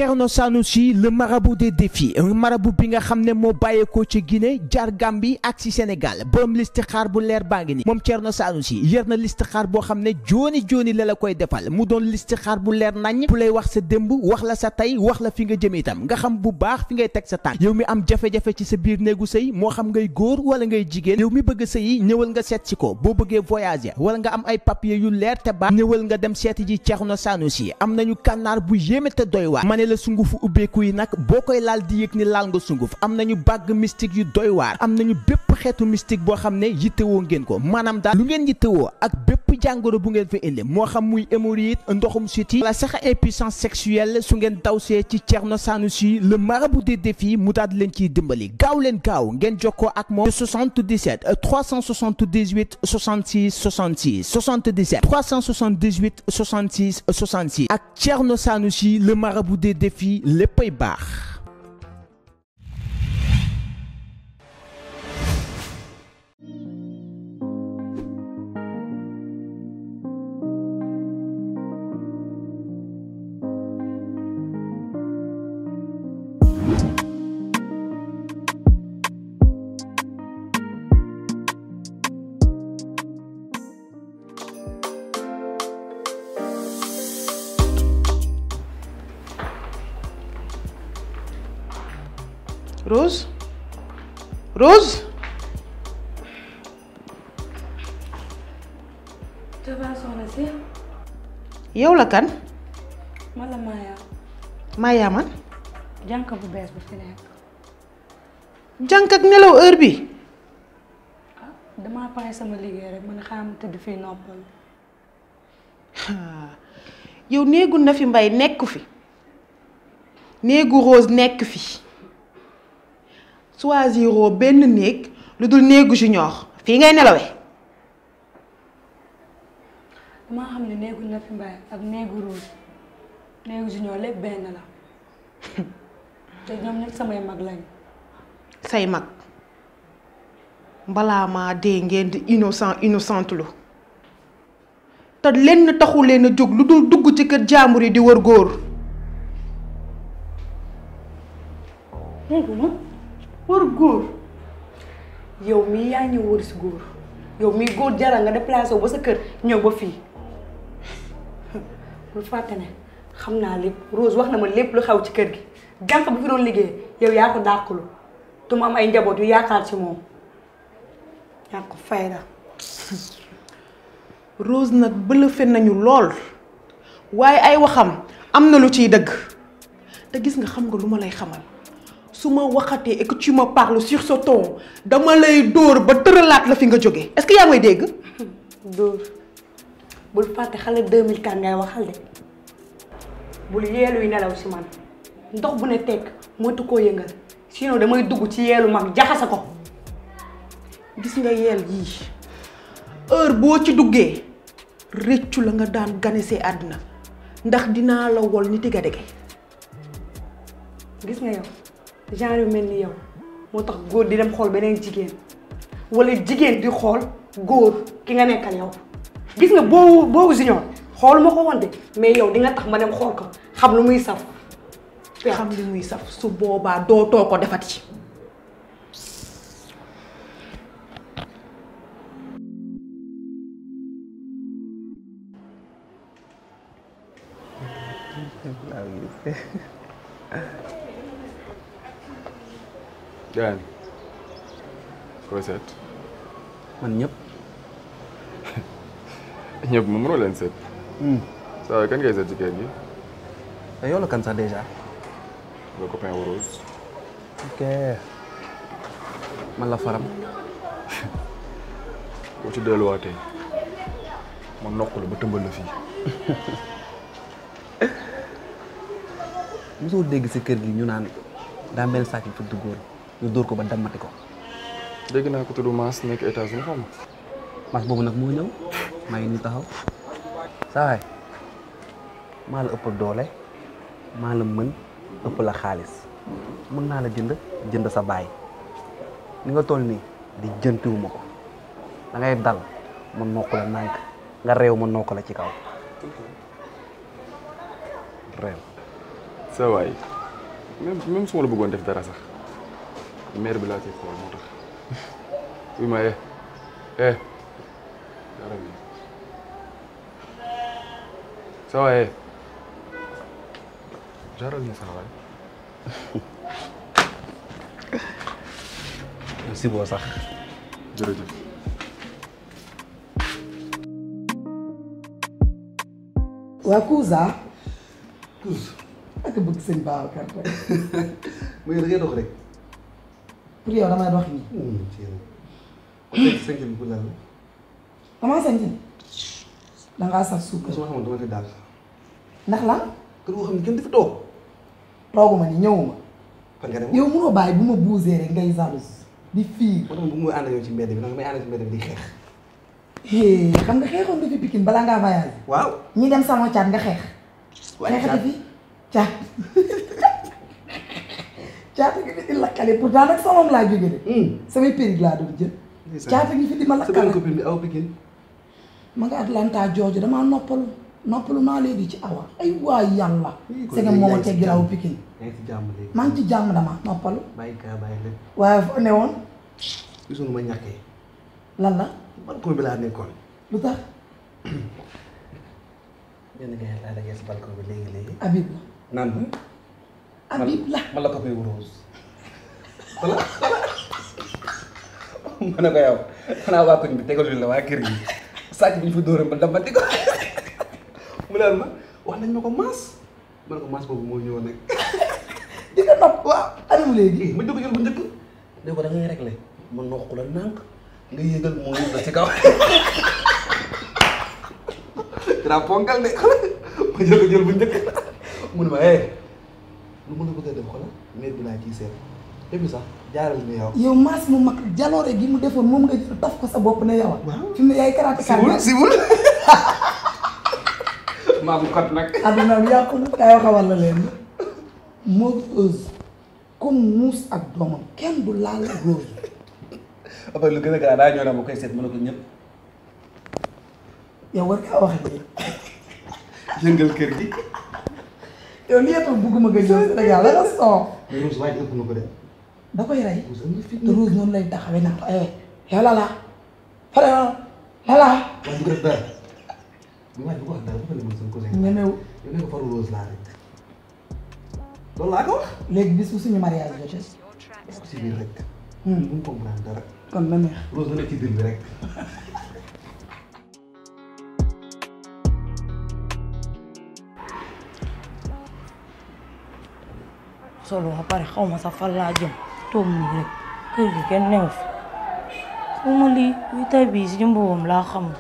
Thierno Sanoussi le marabout des défis un marabout bi nga xam ne moo bàyyeekoo ci Guinée jaar Gambie ak ci Sénégal borom listixaar bu leer baa ngi ni moom Thierno Sanoussi yor na listixaar boo xam ne jooni la koy defal mu doon listixaar bu leer nañ bu lay wax sa démb wax la sa tey wax la fi nga jëm itam nga xam bu baax fi ngay teg sa tànk yow mi am jafe-jafe ci sa biir néegu sëy moo xam ngay góor wala ngay jigéen yow mi bëgg sëy ñëwal nga seet si ko boo bëggee voyager wala nga am ay papier yu leer te baax ñëwal nga dem seeti ji Thierno Sanoussi am nañu kànnaar bu yéeme te doy waar ma ne la sungufu ubbeeku yi nag boo koy laal di yëg ni laal nga sunguf am nañu bàgg mystique yu doy waar am nañu bépp xeetu mystique boo xam ne yittewoo ngeen ko maanaam daal lu ngeen yittewoo ak bépp jàngoro bu ngeen fa indi moo xam muy hémorroïde ndoxum siti wala sax impuissance sexuelle su ngeen dawsee ci Thierno Sanoussi le marabout des défis mu daal leen ciy dimbali gaaw leen gaaw ngeen jokkoo ak moom 77 378 66 66 77 378 66 66 ak Thierno Sanoussi le marabout des défis léppay baax. Rose Rose. ça va soxna si. yow la kan. man la Maya. Maya man. jànk bu bees bu fi nekk. jànk ak nelaw heure bi. ah damaa pare sama liggéey rek man xam tëdd fii noppal. yow néegu na fi mbay nekk fi néegu Rose nekk fi. choisiroo benn néeg lu dul néegu junior fii ngay nelawee. damaa xam ne néegu na fi mbay ak néegu Rose néegu junior lépp benn la te ñoom ñëpp samay mag lañ. say mag balaa maa dee ngeen di innocent lu te lenn taxu leen a jóg lu dul dugg ci kër jàmbur yi di wër góor. wër góor yow mii yaa ñëw wër si góor yow mii góor jaral nga déplacé wu ba sa kër ñëw ba fii bul fàtte ne xam naa lépp Rose wax na ma lépp lu xew ci kër gi jànq bi fi doon liggéey yow yaa ko dàqulu te mu am ay njaboot yu yaakaar ci moom yaa ko fayda. Rose nag bëlëfe nañu lool waaye ay waxam am na lu ciy dëgg te gis nga xam nga lu ma lay xamal. su ma waxatee et que tu me parles sur ce ton dama lay dóor ba tëralaat la fi nga jóge est-ce que yaa may dégg. dóor bul fàtte xale 2004 ngay waxal de bul yeeluy nelaw si man ndox bu ne tekk moytu koo yëngal sinon damay dugg ci yeelu mag jaxase ko. gis nga yeel yii heure boo ci duggee rëccu la nga daan ganesee àddina ndax dinaa la wol ni tiga dege. gis nga yow. genre yu mel ni yow moo tax góor di dem xool beneen jigéen wala jigéen di xool góor ki nga nekkal yow gis nga boobu junior xool ma ko woon de mais yow di nga tax ma dem xool ko xam lu muy saf. xam lu muy saf su boobaa dootoo ko defati. Gaan koy seet man ñëpp ñëpp moom mënoo leen seet saa kan ngay seet ci kër gi te yow la kan sax déjà nga copain wu Rose ok man la faram boo ci delluwaatee ma nokk la ba tëmbal la fii mosoo dégg si kër gi ñu naan daa mel sàcc fi du góor ñu dóor ko ba dammati ko. dégg naa ko tudd Mass nekk États-Unis xam nga. Mass boobu nag moo ñëw maa ngi nii taxaw saa waay maa la ëpp doole maa la mën ëpp la xaalis mën naa la jënd sa baay ni nga toll nii di jëntiwuma ko da ngay dal ma nokk la nànk nga réew ma nokk la ci kaw réew. sa waay même su ma la bëggoon def dara sax mère bi laa ciy xool moo tax oui ma sa waay jaral na sa waay si boo sax jërëjëf waa Kousa. Kousa. ak bëgg sëñ Babacar tey. mu ngi da ngay dox rek. pour yow damay dox nii. ci yow. côté cinquième bi pour lan la. damaa cinquième. da ngaa saf suukar. su ma xamoon dama koy daal. ndax la. kër goo xam ne kenn dafa toog. tooguma ni ñëwuma. fan nga dem yow mënoo bàyyi bu ma buusee rek ngay jalouse di fii. moo tax bu ma ànd ak yow ci mbedd bi nag may ànd ci mbedd bi di xeex. xam nga xeexoon nga fi Pikine balaa ngaa voyage. waaw. ñi dem sama caat nga xeex. waaye xeexati fi caat. caat gi fi di lakkale pourtant nag salon laa jóge de. samay périg laa doon jël. caat gi fi di ma lakkale. sa benn copine bi aw Pikine. ma nga Atlanta jooju damaa noppalu naa léegi ci awa. ay waay yàlla. c'est que moom a teggi aw Pikine. yaa ngi ci jàmm léegi. maa ngi ci jàmm dama noppalu. bàyyi kaa bàyyi lépp. waaye foo ne woon. gisoon ma ñàkkee. lan la. balcon bi laa nekkoon. lu tax. benn gars laa dajee si balcon bi léegi. Habib la. naan ba. Habib la. man la ko koy rose. voilà. ma ne ko yow xanaa waa koñ bi tegalul la waa kër gi sàcc bi ñu fa dóoram ba dama di ko mu naan ma wax nañ ma ko maas ma ne ko maas boobu moo ñëwoon nag. di nga nopp waaw animu léegi. ma jóg jël bu njëkk. ne ko da ngay réglé ma noq la nànk nga yéegal moo yëg la ci kaw. dinaa ponkal de ma jël bu njëkk mu ne ma lu mën a bëgg a def xoolal maire bi laa ciy seet et sax jaaral ni yow. yow maas mu mag jaloore gi mu defoon moom nga jël taf ko sa bopp ne yow. waaw fi mu ne yaay karaté kàr. siwul maa bu kot nag. adduna bi yàqu na kaay xawal la leen moo Rose comme muus ak doomam kenn du laal Rose. après lu gën a garaaw daa ñëw na ma koy seet mën na ko ñëpp. yow war ngaa wax nii. yëngal kër gi. yow lii yëpp bugguma nga ñëw Sénégal la nga soow. mais Rose waaye ëpp na ko de. da koy rey te Rose noonu lay taxawee naan ko yow lala lala. waaye bu ko def dara bu waay bu ko wax dara bu ko demoon seen cousin. ñemewu yow ne ko faru Rose laa rek loolu laa ko wax. léegi bis bu suñu mariage jotee. def ko si biir rek. bu mu comprendre dara. kon na neex. Rose na nekk ci biir bi rek. solo ba pare xaw ma sax fan laa jëm toog nii rek kër gi kenn new fi xaw ma lii luy tay bii si mboobam laa xamul.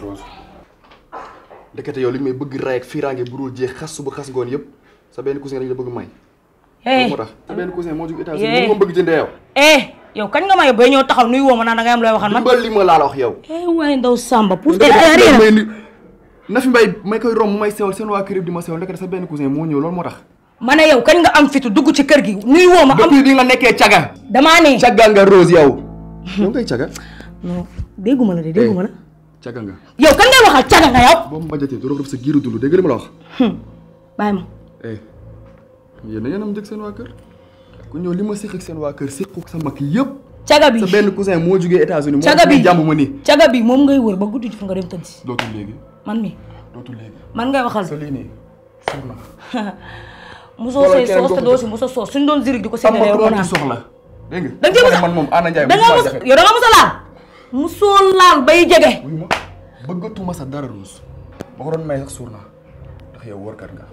Rose ndekete yow li may bëgg ray ak fiiraange bu dul jeex xas suba xas ngoon yëpp sa benn cousin lañ la bëgg may. moo tax sa benn cousin moo jóg États-Unis moo bëgg jëndee yow. yow kañ nga may bay ñëw taxaw nuy woo ma naan da ngay am looy waxal man. li ma laa la wax yow. waaye ndaw Samba pour na fi mbay may koy romb may sewal seen waa kër di ma sewal ndekete sa benn cousin moo ñëw loolu moo tax. ma ne yow kañ nga am fitu dugg ci kër gi nuy woo ma am depuis bi nga nekkee caga. damaa ne caga nga Rose yow. yow ngay caga. non dégguma la de dégguma la. caga nga. yow kan ngay waxal caga nga yow. boo ma bàjjatee doo def sa giiru dund dégg li ma la wax. bàyyi ma. yéen da ngeen am njëkk seen waa kër ku ñëw li ma séq ak seen waa kër séq ak sa mag yëpp. caga bi sa benn cousin moo jugee États-Unis. caga bi moo jàmb ma nii. caga bi moom ngay wër ba guddi ji fa nga dem tëdd si. dootul léegi. man mi dootul léegi. man ngay waxal. sa lii nii suur na. musoo say soos te doo si musa soos suñ doon zirig di ko séddale yow am soxla dégg nga. da nga ci man moom Anna Ndiaye yow da nga musa laal musoo laal bay jege. wuy ma bëggatuma sa dara Rose ba ko doon may sax suur naa ndax yow wóorkat nga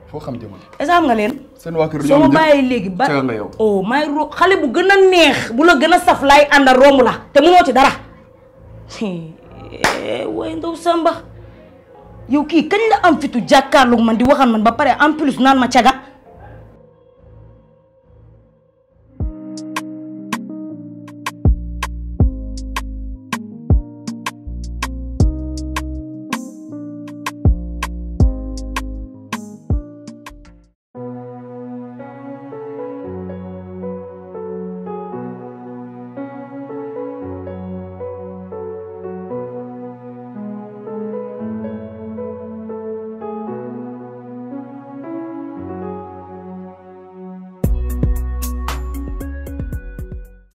foo xam jëmal. est-ce que xam nga leen. seen waa kër soo ma bàyyi léegi ba caga nga yow. oh may xale bu gën a neex bu la gën a saf laay àndal romb la te mënoo ci dara. waaye ndaw Samba yow kii kañ la am fitu jàkkaarloog man di waxal man ba pare en plus naan ma caga